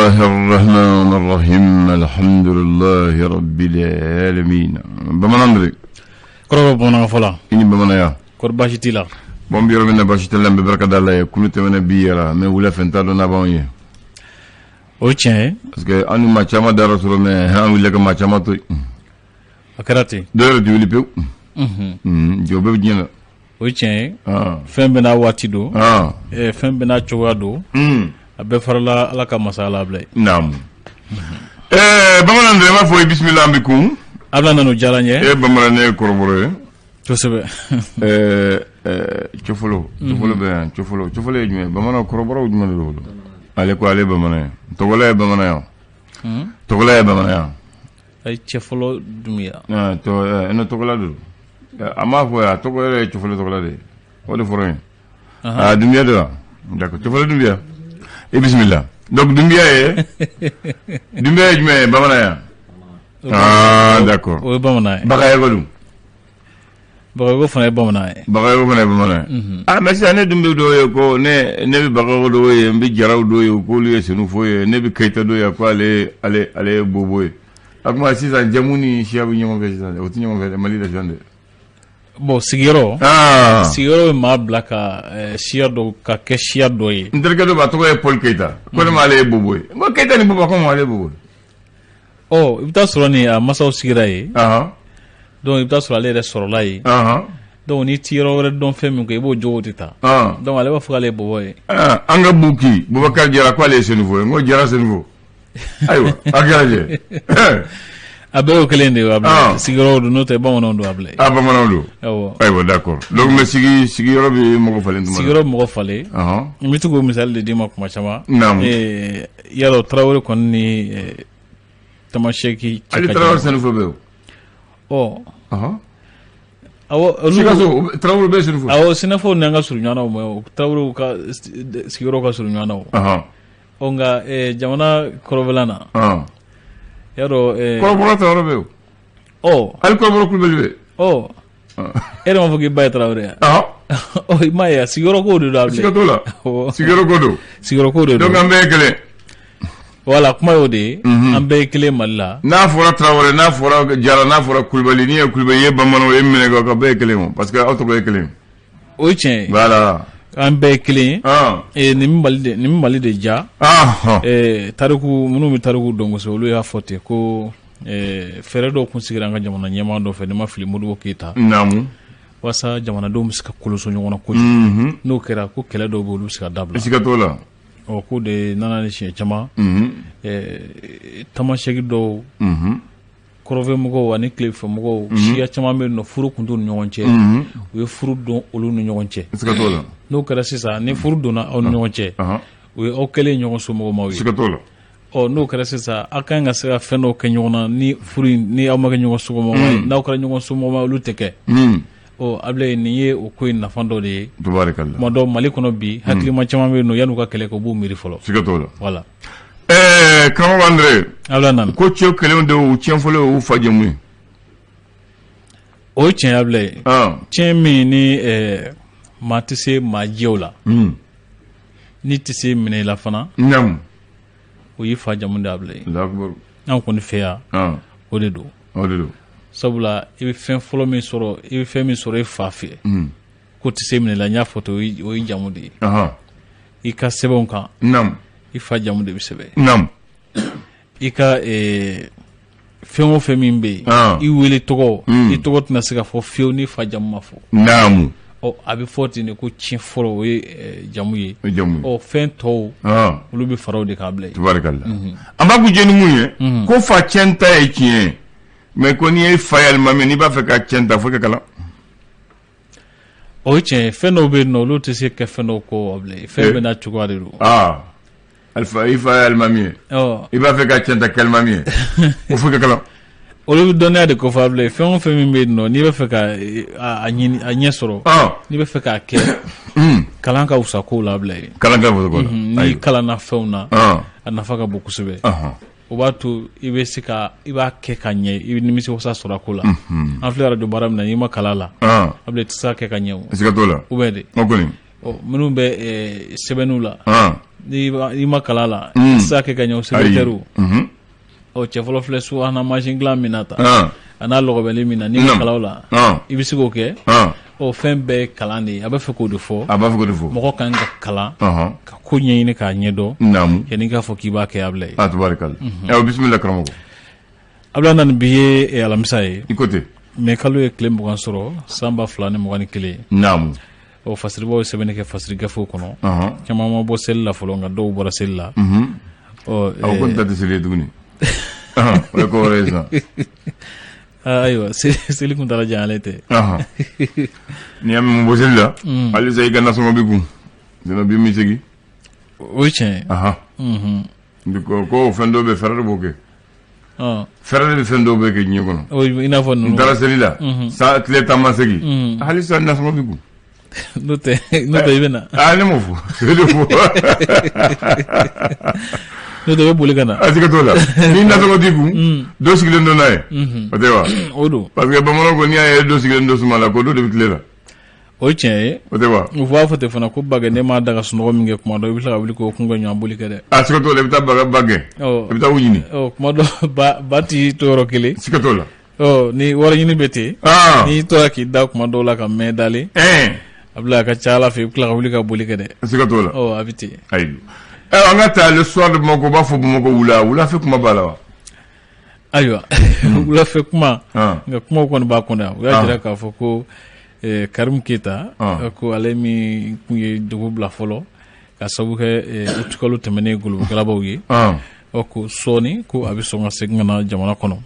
الله الرحمن الرحيم الحمد لله رب العالمين. Bamanan Andre. Kɔrɔbɔ bamanankan fɔla. I ni bamananya. Kɔri baasi t'i la? Bon, n bɛ yɔrɔ min na, baasi tɛ n la, n bɛ barika da Ala ye. Kunu tɛmɛna, bi yɛrɛ mais wula fɛ, n t'a dɔn n'a b'anw ye. O ye tiɲɛ ye. Parce que an ni maa caman dara sɔrɔ, mais an wulila ka maa caman to yen. A kɛra ten. Dɔw yɛrɛ tɛ wuli pewu. Jɔ bɛɛ bɛ diɲɛ na. O ye tiɲɛ ye. Fɛn bɛɛ n'a waati don. Fɛn bɛɛ n'a cogoya don. A bɛɛ farala Ala ka masaya la, Abilaye. Naamu. Bamanan Andre, n b'a fɔ i bisimila an bɛ kun. Abila nana, o diyara n ye. E bamanan, ne ye kɔrɔbɔrɔ ye. Kosɛbɛ. Cɛfɔlɔ, cɛfɔlɔ bɛ yan, cɛfɔlɔ, cɛfɔlɔ ye jumɛn ye? Bamanan kɔrɔbɔrɔw jumɛn de don? Ale ko ale ye bamanan ye. Tɔgɔla ye bamanan ye wa? Tɔgɔla ye bamanan ye wa? Ayi, Cɛfɔlɔ Dunbiya. Ne tɔgɔla don. A m'a fɔ a tɔgɔ yɛrɛ ye Cɛfɔlɔ tɔgɔla de ye. O de fɔra yen. Ah, Dunbiya de wa? D'accord, Cɛfɔlɔ Dunbiya. I bisimila. Donc Dunbiya ye jumɛn ye? Bamanan ye? Ah, d'accord. O ye bamanan ye. Bagayɔgɔ dun? Bagayɔgɔ fana ye bamanan ye. Bagayɔgɔ fana ye bamanan ye. Ah, mais sisan ne dun bɛ dɔw ye ko ne bɛ Bagayɔgɔ dɔw ye, n bɛ Jaraw dɔw ye k'olu ye Senufo ye, ne bɛ Keyita dɔw ye ko ale ye Bobo ye. A kuma sisan, jamu ni siya bɛ ɲɔgɔn fɛ sisan, o tɛ ɲɔgɔn fɛ Mali la sisan dɛ. Bon, sigiyɔrɔ. Sigiyɔrɔ bɛ maa bila ka siya dɔ ka kɛ siya dɔ ye. N terikɛ dɔ b'a tɔgɔ ye Paul Keyita. Ko ne ma ale ye Bobo ye. N ko Keyita ni Bobo, ko ale ye Bobo ye. Ɔ, i bɛ taa sɔrɔ nin a masaw sigira yen. Donc i bɛ taa sɔrɔ ale yɛrɛ sɔrɔla yen. Donc n'i ti yɔrɔ wɛrɛ dɔn fɛn min kɔ, i b'o jogo de ta. Donc ale b'a fɔ k'ale ye Bobo ye. An ka Buki Bubakari Jara ko ale ye Senufo ye. N ko Jara Senufo. Ayiwa, a kɛra jɛ. A bɛɛ y'o kelen de ye, Abilaye. Sigiyɔrɔ don, n'o tɛ bamananw don, Abilaye. Ah, bamananw don. Awɔ. Ayiwa, d'accord. Donc mais sigiyɔrɔ bɛ mɔgɔ falen tuma. Sigiyɔrɔ bɛ mɔgɔ falen. N bɛ to k'o misali de d'i ma kuma caman. Naamu. Yadɔ Tarawele kɔni ni Tamasɛki cɛ ka jan. Tarawele Senufo bɛ yen. Ɔ. Awɔ, olu Sikaso Tarawele bɛ Senufo. Awɔ, Senufo n'an ka surun ɲɔgɔn na o ma, Tarawelew ka sigiyɔrɔ ka surun ɲɔgɔn na o. Ɔ, nka jamana kɔrɔnfɛla na. Yadɔ. Kɔrɔbɔrɔ Tarawele bɛ yen. Ɔ. Hali kɔrɔbɔrɔ Kulubali bɛ yen. Ɔ. E yɛrɛ m'a fɔ k'i ba ye Tarawele ye. Ɔ, i m'a ye, a sigiyɔrɔ ko de don, Abilaye. Siga t'o la. Sigiyɔrɔ ko don. Sigiyɔrɔ ko de don. Donc an bɛɛ ye kelen. Voilà, kuma y'o de ye. An bɛɛ ye kelen Mali la. N'a fɔra Tarawele, n'a fɔra Jara, n'a fɔra Kulubali, n'i ye Kulubali ye, bamananw ye minɛ ka bɛɛ ye kelen o, parce que aw tɔgɔ ye kelen. O ye tiɲɛ ye. Voilà. An bɛɛ ye kelen ye. Nin bɛ Mali de, nin bɛ Mali de diya. Tariku minnu bɛ tariku dɔn kosɛbɛ, olu y'a fɔ ten ko fɛɛrɛ dɔw tun sigira an ka jamana ɲɛmaa dɔ fɛ, n'i ma fili, Modibo Keyita. Naamu. Walasa jamanadenw bɛ se ka koloso ɲɔgɔn na kojugu. N'o kɛra ko kɛlɛ dɔw bɛ, olu bɛ se ka dabila. Siga t'o la. Ɔ, k'o de nana ni siɲɛ caman. Tamasɛki dɔw. Kɔrɔnfɛ mɔgɔw ani tilebinfɛ mɔgɔw, siya caman bɛ yen nɔ, furu tun t'u ni ɲɔgɔn cɛ. U ye furu don olu ni ɲɔgɔn cɛ. Siga t'o la. N'o kɛra sisan, ni furu donna aw ni ɲɔgɔn cɛ, o ye aw kɛlen ɲɔgɔn somɔgɔmaw ye. Siga t'o la. Ɔ, n'o kɛra sisan, aw ka kan ka se ka fɛn dɔw kɛ ɲɔgɔn na ni furu in, ni aw ma kɛ ɲɔgɔn somɔgɔma ye, n'aw kɛra ɲɔgɔn somɔgɔma, olu tɛ kɛ. Ɔ, Abilaye, nin ye o ko in nafa dɔ de ye. Tabarikala. Tuma dɔ Mali kɔnɔ bi, hakilima caman bɛ yen nɔ, yan'u ka kɛlɛ kɛ, u b'u miiri fɔlɔ. Siga t'o la. Voilà. Karamɔgɔ Andre. Ala nana. Ko cɛw kelenw de u tiɲɛ fɔlɔ y'u fa jamu ye. O ye tiɲɛ, Abilaye. Tiɲɛ min ni maa tɛ se maa jɛw la. N'i tɛ se minɛ i la fana. Naamu. O y'i fa jamu de, Abilaye. Allahu Anw kɔni fɛ yan. O de don. O de don. Sabula i bɛ fɛn fɔlɔ min sɔrɔ, i bɛ fɛn min sɔrɔ i fa fɛ. Ko tɛ se minɛ la, n y'a fɔ ten, o ye jamu de ye. I ka sɛbɛnw kan. Naamu. I fa jamu de bɛ sɛbɛn. Naamu. I ka fɛn o fɛn min bɛ yen, i wele tɔgɔ, i tɔgɔ tɛna se ka fɔ fiyewu ni fa jamu ma fɔ. Naamu. Ɔ, a bɛ fɔ ten de ko tiɲɛ fɔlɔ o ye jamu ye. Jamu. Ɔ, fɛn tɔw, olu bɛ fara o de kan, Abilaye. Tabarikala. An b'a kuncɛ ni mun ye? Ko fa tiɲɛ ta ye tiɲɛ ye. Mais ko n'i ye fa ye alimami, n'i b'a fɛ ka tiɲɛ ta, fo ka kalan. O ye tiɲɛ ye. Fɛn dɔw bɛ yen nɔ, olu tɛ se kɛ fɛn dɔw kɔ, Abilaye. Fɛn bɛɛ n'a cogoya de don. Alifa, i fa ye alimami ye, i b'a fɛ ka tiɲɛ ta kɛ alimami ye, o fo ka kalan. Olu bɛ dɔnniya de kofɔ, Abilaye. Fɛn o fɛn min bɛ yen nɔ, n'i bɛ fɛ ka a ɲini, a ɲɛ sɔrɔ, n'i bɛ fɛ k'a kɛ, kalan ka fisa kow la, Abilaye. Kalan ka fisa kow la. N'i kalanna fɛnw na, a nafa ka bon kosɛbɛ. O b'a to i bɛ se ka i b'a kɛ ka ɲɛ, i bɛ nimisiwasa sɔrɔ a ko la. An filɛ arajo baara min na, n'i ma kalan la, Abilaye, i tɛ se k'a kɛ ka ɲɛ o. Siga t'o la. Ou bien de. O kɔni. Ɔ, minnu bɛ sɛbɛnniw la. N'i ma kalan la i tɛ se kɛ ka ɲɛ o secrétaire ɔ cɛ fɔlɔ filɛ subahana mansin dilan min na tan a n'a lɔgɔbɛli min na n'i ma kalan o la i bɛ se k'o kɛ ɔ fɛn bɛɛ ye kalan de ye a b'a fɛ k'o de fɔ a b'a fɛ k'o de fɔ mɔgɔ kan ka kalan ka ko ɲɛɲini k'a ɲɛdɔn yanni k'a fɔ k'i b'a kɛ Abulayi a tabarikala ɛ bisimila karamɔgɔ Abulayi nani bi ye alamisa ye i ko ten mɛ kalo ye tile 20 sɔrɔ san 2021 naamu ɔ fasiribaw ye sɛbɛnni kɛ fasiri gafew kɔnɔ caman ma bɔ seli la fɔlɔ nka dɔw bɔra seli la ɔ aw ko n ta tɛ seli ye tuguni o ye ko wɛrɛ ye sisan ayiwa seli kuntaala janyalen tɛ n'i y'a mɛn bɔ seli la halisa i ka nasɔngɔ b'i kun sinon bi min segin o ye tiɲɛ ye ko fɛn dɔw bɛ fɛɛrɛ de b'o kɛ fɛɛrɛ de bɛ fɛn dɔw bɛ kɛ diɲɛ kɔnɔ i n'a fɔ ninnu n taara seli la sa tile tan ma segin halisa nasɔngɔ b'i kun n'o tɛ n'o tɛ i bɛ na aa ne m'o fɔ ne de fɔ n'o tɛ i bɛ boli ka na a siga t'o la ni nasɔngɔ t'i kun dɔ sigilen don n'a ye o tɛ wa o don parce que bamananw ko n'i y'a ye dɔ sigilen don suma la ko dɔ de bɛ tile la o ye tiɲɛ ye o tɛ wa u b'a fɔ ten fana ko ba gɛn n'e m'a da ka sunɔgɔ min kɛ kuma dɔ i bɛ tila ka wuli k'o kun ka ɲɔgɔn boli kɛ dɛ a siga t'o la i bɛ taa ba gɛn i bɛ taa u ɲini kuma dɔ ba t'i to yɔrɔ kelen siga t'o la ni wari ɲini bɛ ten n'i tora k'i da kuma dɔw la ka mɛn dalen a bila a ka ca ala fɛ i bɛ tila ka wuli ka boli kɛ dɛ siga t'o la a bɛ ten ayiwa an ka taa Le Soir de Bamako u b'a fɔ Bamakɔ wula wulafɛ kuma b'a la wa ayiwa wulafɛ kuma nka kuma kɔni b'a kɔnɔ u y'a jira k'a fɔ ko Karimu Keyita ko ale min tun ye dugu bila fɔlɔ ka sababu kɛ utikalo tɛmɛnen golobukalabaw ye ɔ ko sɔɔni ko a bɛ sɔn ka segin ka na jamana kɔnɔ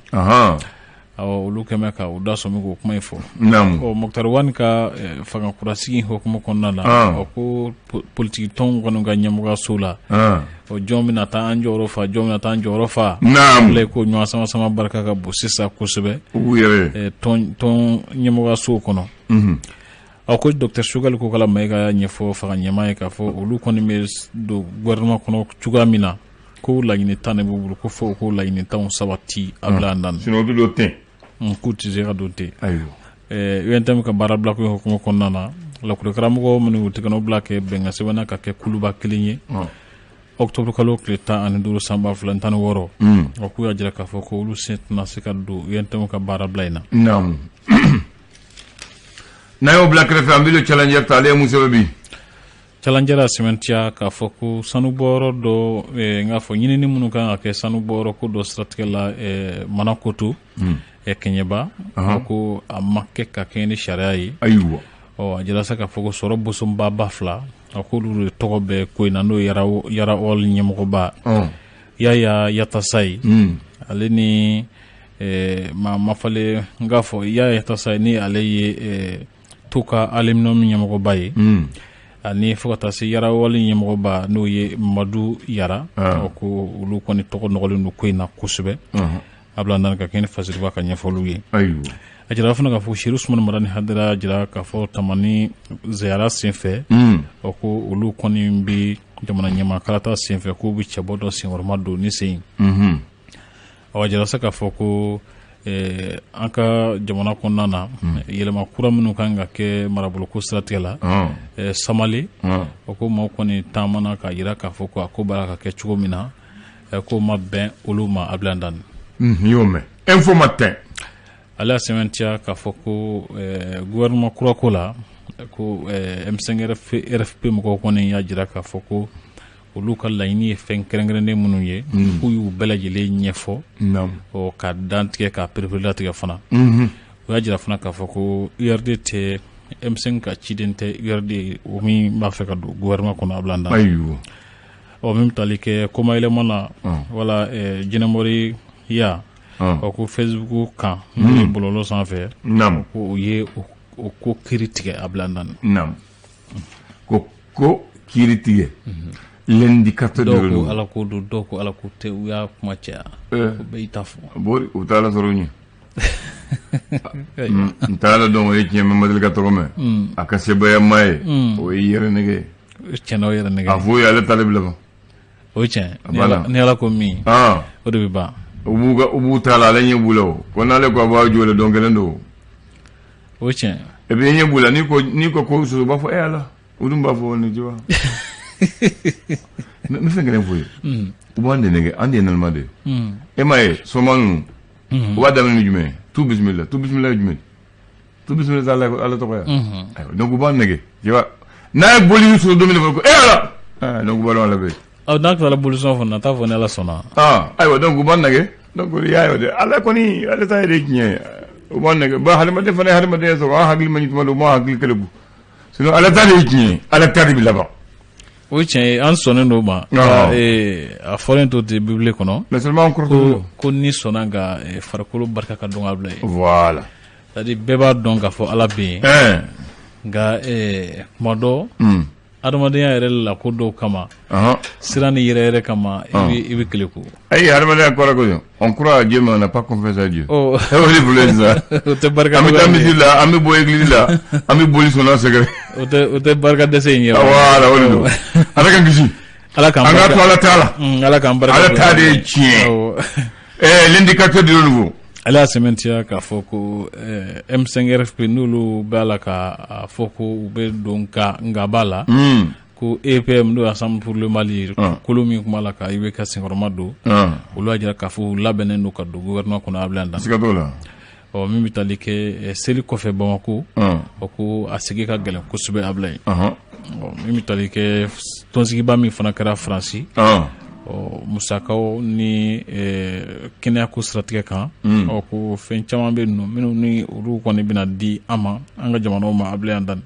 olu kɛmɛ ka u da sɔmi k'o kuma in fɔ ɔ Moctar Ouane ka fanga kura sigi hukumu kɔnɔna la ɔ ko politiki tɔnw kɔni ka ɲɛmɔgɔyaso la ɔ jɔn bɛna taa an jɔyɔrɔ fa jɔn bɛna taa an jɔyɔrɔ fa ko ɲɔgɔn sama sama barika ka bon sisan kosɛbɛ tɔn ɲɛmɔgɔyaso kɔnɔ a ko docteur Choguel Kokalla Maïga y'a ɲɛfɔ fanga ɲɛmaa ye k'a fɔ olu kɔni bɛ don gouvernement kɔnɔ cogoya min na ko laɲini 10 de b'u bolo ko fo ko laɲini 10 sabati a bila an dan sinon u tɛ don ten k'u tɛ se ka don ten ayiwa UNTM ka baara bila ko hukumu kɔnɔna na lakɔli karamɔgɔ minnu y'u tɛgɛnɔ bila kɛ bɛnkan sɛbɛn na ka kɛ kuluba kelen ye octobre kalo tile 15 san 2016 o k'u y'a jira k'a fɔ ko olu sen tɛna se ka don UNTM ka baara bila in na naamu n'a y'o bila kɛrɛfɛ an bɛ Le Challenger ta ale ye mun sɛbɛn bi Challenger y'a sɛmɛntiya k'a fɔ ko sanubɔyɔrɔ dɔ n k'a fɔ ɲinini minnu kan ka kɛ sanubɔyɔrɔ ko dɔ siratigɛ la Manakoto Kɛɲɛba ko a ma kɛ ka kɛɲɛ ni sariya ye ayiwa ɔ a jira sa k'a fɔ ko sɔrɔ bosonbaba fila a k'olu de tɔgɔ bɛ ko in na n'o ye Yara Oil ɲɛmɔgɔba Yaya Yattassaye ale ni maa mafalen n k'a fɔ Yaya Yattassaye ni ale ye Toka Aluminium ɲɛmɔgɔba ye ani fo ka taa se Yara Oil ɲɛmɔgɔba n'o ye Madu Yara ko olu kɔni tɔgɔ nɔgɔlen don ko in na kosɛbɛ a bila nana ka kɛ ni Fasiriba ka ɲɛfɔliw ye a jira fana k'a fɔ Chérif Ousmane Madani Haidara jira k'a fɔ Tamani ziyara senfɛ ɔ ko olu kɔni bɛ jamana ɲɛmaa kalata senfɛ k'u bɛ cɛbɔ dɔ senkɔrɔma don ni sen a jira sa k'a fɔ ko an ka jamana kɔnɔna na yɛlɛma kura minnu kan ka kɛ maraboloko siratigɛ la Samale o ko maaw kɔni taamana k'a jira k'a fɔ ko a ko b'a ka kɛ cogo min na k'o ma bɛn olu ma a bila dan y'o mɛn Info Matin ale y'a sɛmɛntiya k'a fɔ ko gouvernement kura ko la ko M5 RFP mɔgɔw kɔni y'a jira k'a fɔ ko olu ka laɲini ye fɛn kɛrɛnkɛrɛnnen minnu ye k'u y'u bɛɛ lajɛlen ɲɛfɔ ɔ ka dantigɛ ka pereperelatigɛ fana u y'a jira fana k'a fɔ ko URD tɛ M5 ka ciden tɛ URD o min b'a fɛ ka don gouvernement kɔnɔ a bila da ɔ min bɛ tali kɛ komayɛlɛma na wala jinɛmoriya ɔ ko Facebook kan n'o ye bɔlɔlɔ sanfɛ ko u ye o ko kiri tigɛ a bila da ko kiri tigɛ L'indicateur dɔw ko ala ko don dɔw ko ala ko tɛ u y'a kuma caya o bɛɛ y'i ta fɔ bori u t'a la sɔrɔ ɲɛ n t'a la dɔn o ye tiɲɛ ma deli ka tɔgɔ mɛn a ka sebaaya maa ye o ye yɛrɛ nɛgɛ tiɲɛ o yɛrɛ nɛgɛ a fɔ ye ale t'ale bila ban o ye tiɲɛ ni ala ko min o de bɛ ban u b'u ta la ale ɲɛ b'u la o ko n'ale ko a b'a jɔ dɔn kelen don o tiɲɛ et puis ɲɛ b'u la n'i ko ko u b'a fɔ e ala u dun b'a fɔ nin tu vois. N bɛ fɛn kelen f'u ye, u b'an de nɛgɛ, an de ye naloma de ye. E m'a ye, soma ninnu, u b'a daminɛ ni jumɛn ye? Tu bisimila, tu bisimila ye jumɛn? Tu bisimila tɛ Ala tɔgɔ ye? Ayiwa, donc u b'an nɛgɛ, tu vois. N'a ye boli sɔrɔ don min na ko e Ala, ah, donc u b'a dɔn Ala bɛ yen. Ɔ, n'a tilala bolisɔn fana na, t'a fɔ ni Ala sɔnna. Ah, ayiwa, donc u b'an nɛgɛ. Donc i y'a ye o de, Ala kɔni, ale ta ye de tiɲɛ ye. U b'an nɛgɛ ba, hadamaden fana ye hadamaden ye sɔrɔ, an hakili man ɲi tuma dɔ, u b'an hakili keleku. Sinon Ala ta de ye tiɲɛ ye, Ala ta de bɛ laban. O tiɲɛ ye, an sɔnnen don o ma. A fɔlen to ten Bible kɔnɔ. Mais seulement an kɔrɔtɔlen don. Ko ni sɔnna nka farikolo barika ka dɔn ka bila yen. Voilà. C'est à dire bɛɛ b'a dɔn k'a fɔ Ala bɛ yen. Nka tuma dɔ, adamadenya yɛrɛ la, ko dɔw kama, siran ni yɛrɛ yɛrɛ kama, i bɛ keleku. Ayi, adamadenya kɔrɔ ko on croit à Dieu mais on n'a pas confiance à Dieu. O de problème sisan. O tɛ barika. An bɛ taa misiri la, an bɛ bɔ église la, an bɛ boli sɔnna sɛgɛrɛ. O tɛ barika dɛsɛ in ye. Voilà, o de don. Ala k'an kisi. Ala k'an An ka to Ala ta la. Ala k'an barika. Ala ta de ye tiɲɛ ye. L'indicateur du renouveau. Ale y'a sɛmɛntiya k'a fɔ ko M5 RFP, n'olu b'a la k'a fɔ ko u bɛ don ka ngaba la, ko EPM, n'o ye Ensemble pour le Mali, kolo min tun b'a la ka IBK senkɔrɔma don, olu y'a jira k'a fɔ u labɛnnen don ka don gouvernement kɔnɔ a bila dan. Siga t'o la. Ɔ, min bɛ tali kɛ seli kɔfɛ Bamako, o ko a sigi ka gɛlɛn kosɛbɛ a bila yen. Ɔ, min bɛ tali kɛ tɔnsigiba min fana kɛra Faransi, ɔ, musakaw ni kɛnɛyako siratigɛ kan, ɔ, ko fɛn caman bɛ yen nɔ minnu ni olu kɔni bɛna di an ma, an ka jamanaw ma a bila yan dan.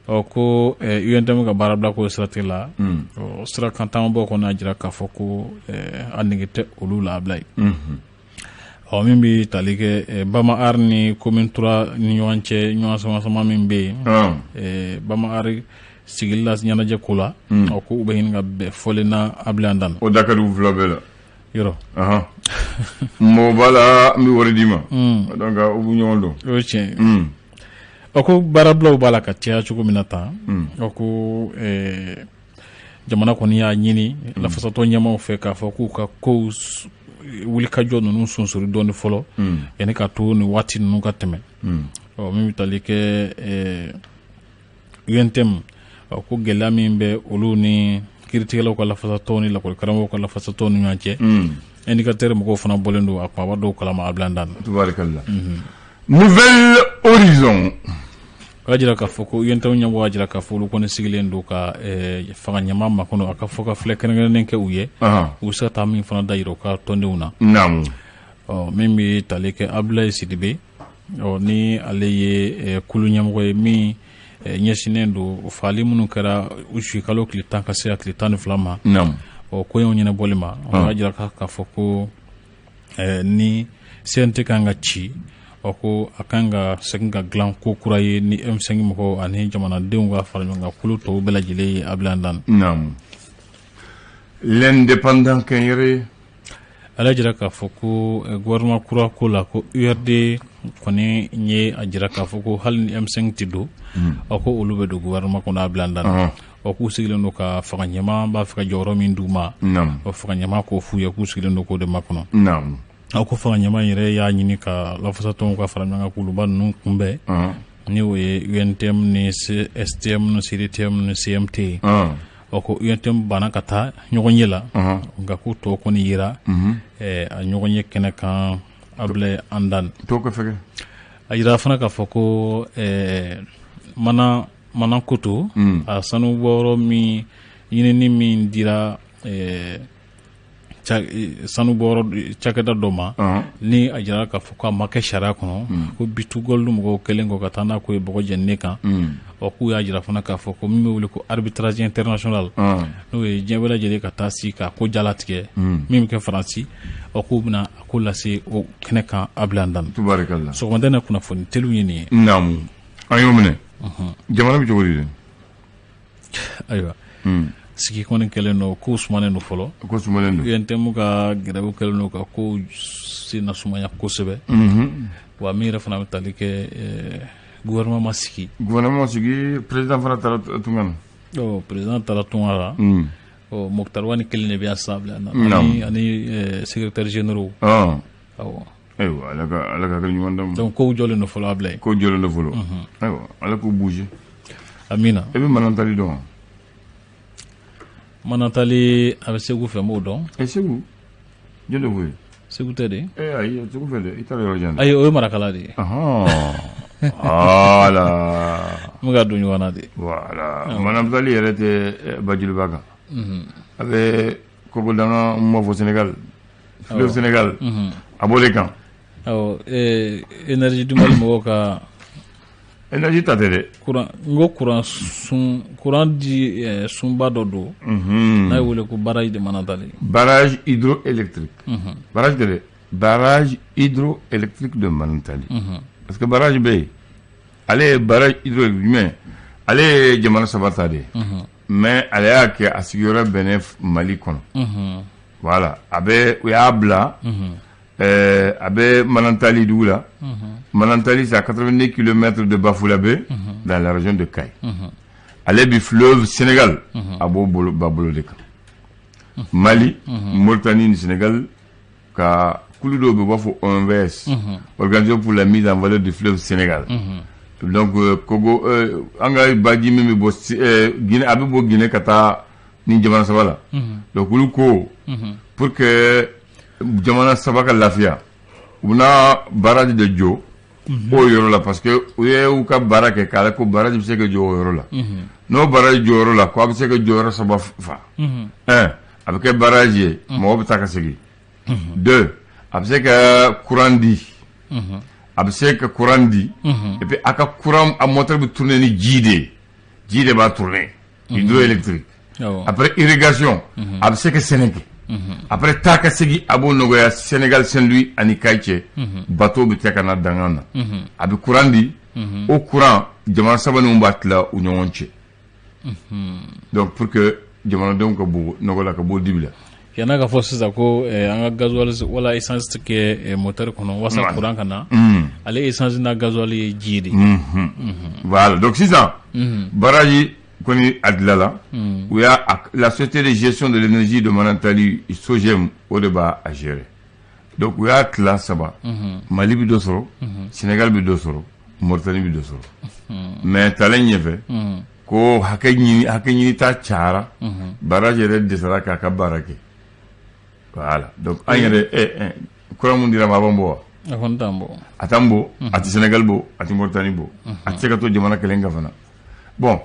Ɔ, ko UNTM ka baarabila ko siratigɛ la, ɔ, sira kan taamabɔ kɔni y'a jira k'a fɔ ko a nege tɛ olu la a bila yen. Ɔ, min bɛ tali kɛ Bama Art ni commune 3 ni ɲɔgɔn cɛ, ɲɔgɔn sama sama min bɛ yen Bama Art sigili la ɲɛnajɛ ko la, ɔ, ko u bɛ ɲini ka bɛn fɔlen na a bila yan dan. O da ka di u fila bɛɛ la. Yɔrɔ. Mɔgɔ b'a la, n bɛ wari d'i ma. Donc u b'u ɲɔgɔn dɔn. O ye tiɲɛ ye. Ɔ, ko baarabilaw b'a la ka caya cogo min na tan, ɔ, ko jamana kɔni y'a ɲini lafasatɔ ɲɛmaw fɛ k'a fɔ k'u ka kow wulikajɔ ninnu sonsori dɔɔni fɔlɔ, yanni ka to nin waati ninnu ka tɛmɛ. Ɔ, min bɛ tali kɛ UNTM, ko gɛlɛya min bɛ olu ni kiiritigɛlaw ka lafasatɔw ni lakɔlikaramɔgɔw ka lafasatɔw ni ɲɔgɔn cɛ, indicateur mɔgɔw fana bɔlen don a kumaba dɔw kalama a bila dan. Tubaarikala. Nouvel Horizon. O y'a jira k'a fɔ ko UNTM ɲɛmɔgɔ y'a jira k'a fɔ olu kɔni sigilen don ka fanga ɲɛmaa makɔnɔ, a ka fɔ ka filɛ kɛrɛnkɛrɛnnen kɛ u ye, u bɛ se ka taa min fana da yira u ka tɔndenw na. Ɔ, min bɛ tali kɛ Abdoulaye Sidibe, ɔ, ni ale ye kulu ɲɛmɔgɔ ye min ɲɛsinnen don faali minnu kɛra usikalo tile 10 ka se a tile 12 ma, ɔ, koɲɛw ɲɛnabɔli ma, o y'a jira k'a fɔ ko ni CNT kan ka ci, ɔ, ko a kan ka segin ka dilan ko kura ye ni M5 mɔgɔw ani jamanadenw ka fara ɲɔgɔn kan kulu tɔw bɛɛ lajɛlen ye a bila dan. Naamu. L'indépendant kɛnyɛrɛ. Ale jira k'a fɔ ko gouvernement kura ko la, ko URD kɔni ye a jira k'a fɔ ko hali ni M5 tɛ don, ɔ, ko olu bɛ don gouvernement kɔnɔ a bila dan. Ɔ, k'u sigilen don ka fanga ɲɛmaa b'a fɛ ka jɔyɔrɔ min d'u ma, ɔ, fanga ɲɛmaa k'o f'u ye k'u sigilen don k'o de makɔnɔ. Aw ko fanga ɲɛmaa yɛrɛ y'a ɲini ka lafasatɔnw ka fara ɲɔgɔn kan kuluba ninnu kunbɛn, ni o ye UNTM ni STM ni CDTM ni CMT ye. Ɔ, ko UNTM banna ka taa ɲɔgɔn ye la, nka k'u tɔ kɔni yera a ɲɔgɔn ye kɛnɛ kan Abdoulaye Andan. Tɔw ka fɛgɛ. A jira fana k'a fɔ ko mana mana koto a sanu bɔyɔrɔ min ɲinini min dira sanu bɔyɔrɔ cakɛda dɔ ma, ni a jira k'a fɔ k'a ma kɛ sariya kɔnɔ, ko B2Gold mɔgɔw kɛlen kɔ ka taa n'a ko ye bɔgɔ jeninen kan, ɔ, k'u y'a jira fana k'a fɔ ko min bɛ wele ko arbitrage international, n'o ye diɲɛ bɛɛ lajɛlen ka taa sigi ka ko jalatigɛ min bɛ kɛ Faransi, ɔ, k'u bɛna a ko lase o kɛnɛ kan Abdoulaye Dan. Tubaarikala. Sɔgɔmada in na kunnafoni teliw ye nin ye. Naamu. An y'o minɛ. Jamana bɛ cogo di de? Ayiwa, sigi kɔni kɛlen don ko sumanen don fɔlɔ. Ko sumanen don. UNTM ka grève kɛlen don ka ko senna sumaya kosɛbɛ. Wa min yɛrɛ fana bɛ tali kɛ gouvernement ma sigi. Gouvernement ma sigi, président fana taara tunga na. Ɔ, président taara tunga la. Ɔ, Moctar Ouane kelen de bɛ yan sisan bila ani secrétaire généraux. Awɔ. Ayiwa, Ala ka hakili ɲuman d'an ma. Donc kow jɔlen don fɔlɔ a bila yen. Kow jɔlen don fɔlɔ. Ayiwa, Ala k'u bouger. Amina. E bɛ manantali dɔn wa? Manantali a bɛ Segu fɛ, n b'o dɔn. Ɛ, Segu, jɔn de ko ye? Segu tɛ de? Eh, ayi, Segu fɛ dɛ, i taara yɔrɔ jan dɛ. Ayi, o ye Marakala de ye. Voilà. N bɛ ka don ɲɔgɔn na de. Voilà, Manantali yɛrɛ tɛ Bajuliba kan. A bɛ Kogodanga, n b'a fɔ Sénégal, fleuve Sénégal, a b'o de kan. Awɔ, Énergie du Mali mɔgɔw ka Énergie ta tɛ dɛ. Courant, n ko courant sun, courant di sunba dɔ don. N'a ye wele ko barrage de Manantali. Barrage hydroélectrique. Barrage tɛ dɛ. Barrage hydroélectrique de Manantali. Parce que barrage bɛ yen. Ale ye barrage hydroélectrique jumɛn? Ale ye jamana saba ta de ye. Mais ale y'a kɛ a sigiyɔrɔ bɛnnen Mali kɔnɔ. Voilà, a bɛ u y'a bila. A bɛ Manantali dugu la. Manantali, c'est à 82 km de Bafoulabé, dans la région de Kayes. Ale bi fleuve Sénégal, a b'o bolo ba bolo de kan. Mali, Mauritanie ni Sénégal ka kulu dɔw bɛ, u b'a fɔ OMVS, Organisation pour la mise en valeur du fleuve Sénégal. Donc Kogo an ka baji min bɛ bɔ Guinée, a bɛ bɔ Guinée ka taa ni jamana saba la. Donc olu ko pour que jamana saba ka lafiya, u bɛna barrage de jɔ o yɔrɔ la, parce que u ye u ka baara kɛ k'a ko barrage bɛ se ka jɔ o yɔrɔ la. N'o barrage jɔ yɔrɔ la, ko a bɛ se ka jɔ yɔrɔ saba fa. Un, a bɛ kɛ barrage ye, mɔgɔw bɛ taa ka segin. Deux, a bɛ se ka courant di. A bɛ se ka courant di. Et puis a ka courant, a moteur bɛ tourner ni ji de ye. Ji de b'a tourner. Hydroélectrique. Après irrigation, a bɛ se ka sɛnɛ kɛ. Après taa ka segin, a b'o nɔgɔya Sénégal, Saint-Louis ani Kayes cɛ. Bateau bɛ taa ka na dangan na. A bɛ courant di. O courant, jamana saba ninnu b'a tila u ɲɔgɔn cɛ. Donc pour que jamanadenw ka bɔ nɔgɔ la, ka bɔ dibi la. Yan'a ka fɔ sisan ko an ka gasoil wala essence kɛ moteur kɔnɔ walasa courant ka na, ale essence n'a gasoil ye ji de ye. Voilà, donc sisan barrage kɔni a dilanla, u y'a la société de gestion de l'énergie de Manantali, SOGEM, o de b'a a gérer. Donc u y'a tila saba, Mali bɛ dɔ sɔrɔ, Sénégal bɛ dɔ sɔrɔ, Mauritanie bɛ dɔ sɔrɔ. Mais talen ɲɛfɛ, ko hakɛ ɲini, hakɛ ɲini ta cayara, barrage yɛrɛ dɛsɛra k'a ka baara kɛ. Voilà, donc an yɛrɛ courant mun dira ma, a b'an bɔ wa? A kɔni t'an bɔ. A t'an bɔ, a tɛ Sénégal bɔ, a tɛ Mauritanie bɔ, a tɛ se ka to jamana kelen kan fana. Bon,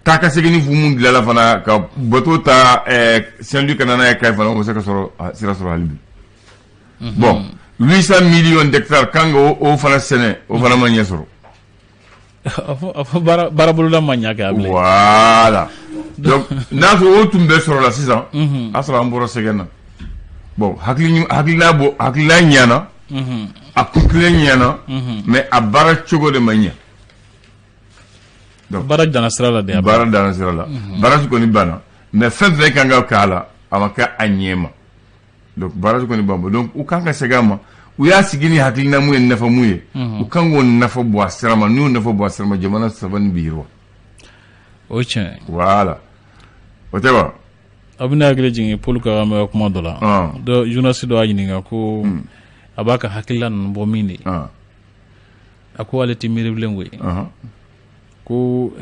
taa ka segin ni fu mun dilanla fana, ka bateau ta Saint-Louis ka na n'a ye Kayes fana, o ma se ka sɔrɔ sira sɔrɔ hali bi. Bon, 800 millions d'hectares kan ka o fana sɛnɛ, o fana ma ɲɛ sɔrɔ. A fɔ baara boloda ma ɲa kɛ a bilen. Voilà, donc n'a sɔrɔ o tun bɛ sɔrɔ la sisan, a sɔrɔ an bɔra sɛgɛn na. Bon, hakili hakilina bɔ, hakilina ɲɛna, a kun kelen ɲɛna, mais a baara cogo de ma ɲɛ. Donc baara danna sira la de. Baara danna sira la. Barrage kɔni banna, mais fɛn fɛn kan ka k'a la, a ma kɛ a ɲɛ ma. Donc barrage kɔni ban. Donc u kan ka segin a ma. U y'a sigi ni hakilina mun ye, nafa mun ye, u kan k'o nafa bɔ a sira ma. N'u y'o nafa bɔ a sira ma, jamana saba nin bɛ yiriwa. O ye tiɲɛ ye. Voilà, o tɛ wa? A bɛ ne hakili jigin Paul Kagame ka kuma dɔ la. Dɔ journaliste dɔ y'a ɲininka ko a b'a ka hakilila ninnu bɔ min de. A ko ale tɛ miiri bilen koyi. Ko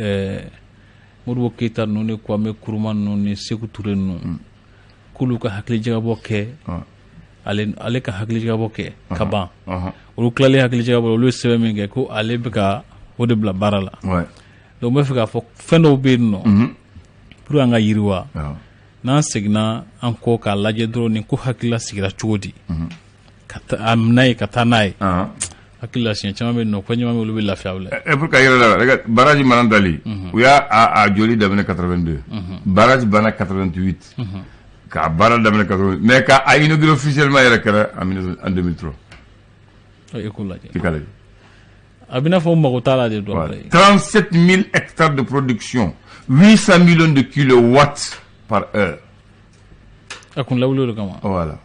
Modibo Keyita ninnu ni Kwame Nkrumah ninnu ni Sekou Touré ninnu, k'olu ka hakilijagabɔ kɛ, ale ka hakilijagabɔ kɛ ka ban, olu tilalen hakilijagabɔ, olu ye sɛbɛn min kɛ, ko ale bɛ ka o de bila baara la. Donc n bɛ fɛ k'a fɔ fɛn dɔw bɛ yen nɔ, pour an ka yiriwa, n'an seginna an kɔ k'a lajɛ dɔrɔn, nin ko hakilila sigira cogo di, ka a minɛ ye ka taa n'a ye, hakili la siɲɛ caman bɛ yen nɔ, ko caman bɛ olu bɛ lafiya o la. Pour que a yɛrɛ la, regarde, barrage Manantali, u y'a a joli daminɛ 82, barrage banna 88, k'a baara daminɛ 88, mais k'a inauguré officiellement yɛrɛ kɛra en 2003. E k'o lajɛ. I k'a lajɛ. A bɛ n'a fɔ mago t'a la de dɔrɔn. Voilà. 37 000 hectares de production, 800 millions de kilowatts par heure. A kun lawuli o de kama. Voilà.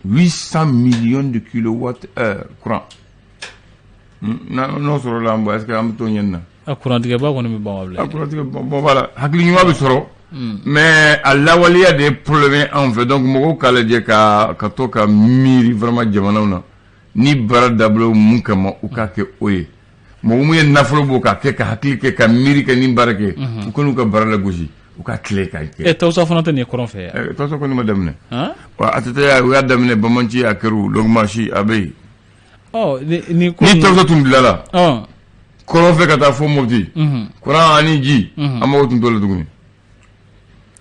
800 millions de kilowatts heure courant. N'o sɔrɔla an bɔ, est-ce que an bɛ t'o ɲɛ na? A kurantigɛba kɔni bɛ ban wa bilen. A kurantigɛ, bon, voilà, hakili ɲuman bɛ sɔrɔ, mais a lawaleya de ye problème ye anw fɛ. Donc mɔgɔw k'a lajɛ ka to ka miiri vraiment jamanaw na ni baara dabolo mun kama, u k'a kɛ o ye. Mɔgɔ mun ye nafolo bɔ k'a kɛ, ka hakili kɛ, ka miiri kɛ, ni baara kɛ, u kan'u ka baara lagosi. U ka tile ka kɛ. Ɛ, Tawusa fana tɛ nin ye kɔrɔn fɛ yan? Ɛ, Tawusa kɔni ma daminɛ. Wa ATT y'a, u y'a daminɛ, banbanci a kɛra longue marche a bɛ yen. Ɔ, ni ko ni Tawusa tun bilala kɔrɔn fɛ ka taa fo Mopti, courant ani ji, an mago tun t'o la tuguni.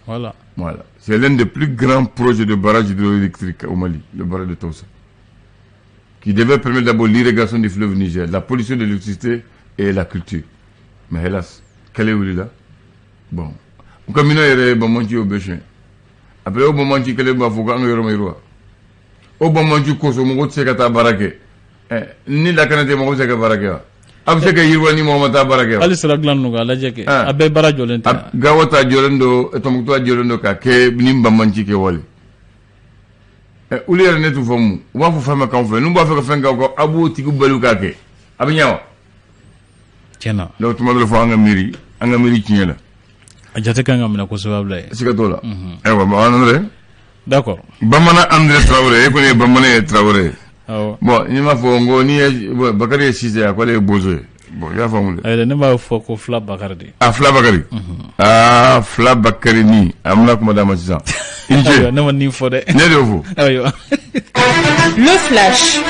Voilà. Voilà. C'est l'un des plus grands projets de barrage hydroélectrique au Mali, le barrage de Taoussa, qui devait permettre d'abord l'irrigation du fleuve Niger, la production d'électricité et la culture. Mais hélas, kɛlɛ wulila. Bon, u ka minɛn yɛrɛ ye banbanci o bɛ suɲɛ. Après o banbanci kelen b'a fɔ ko an ka yɔrɔ ma yiriwa. O banbanci kosɔn mɔgɔ tɛ se ka taa baara kɛ. Ni lakana tɛ, mɔgɔ bɛ se ka baara kɛ wa? A bɛ se ka yiriwa ni mɔgɔ ma taa baara kɛ wa? Hali sira dilan ninnu, k'a lajɛ kɛ, a bɛɛ baara jɔlen tɛ. Gawo ta jɔlen don, Tɔnbukutu ta jɔlen don ka kɛ ni banbanci kɛ wale. Olu yɛrɛ ne t'u faamu. U b'a fɔ fɛn bɛ k'anw fɛ, n'u b'a fɛ ka fɛn k'aw kɔ, aw b'o tigi bali k'a kɛ, a bɛ ɲɛ wa? Tiɲɛna. Donc tuma dɔ la fo an ka miiri tiɲɛ la. A jate kan ka minɛ kosɛbɛ, Abulaye. Siga t'o la. Ayiwa, André. D'accord. Bamanan André Traoré, e kɔni ye bamanan ye, Traoré ye. Awɔ. Bon, n'i m'a fɔ n ko n'i ye Bakari ye Sise, a ko ale ye bozo ye. Bon, i y'a faamu dɛ. Ayi, ne b'a fɔ ko Fila Bakari de. A Fila Bakari. Aa, Fila Bakari ni an bɛna kuma d'a ma sisan. I ni ce. Ne ma nin fɔ dɛ. Ne de y'o fɔ. Ayiwa. Le flash.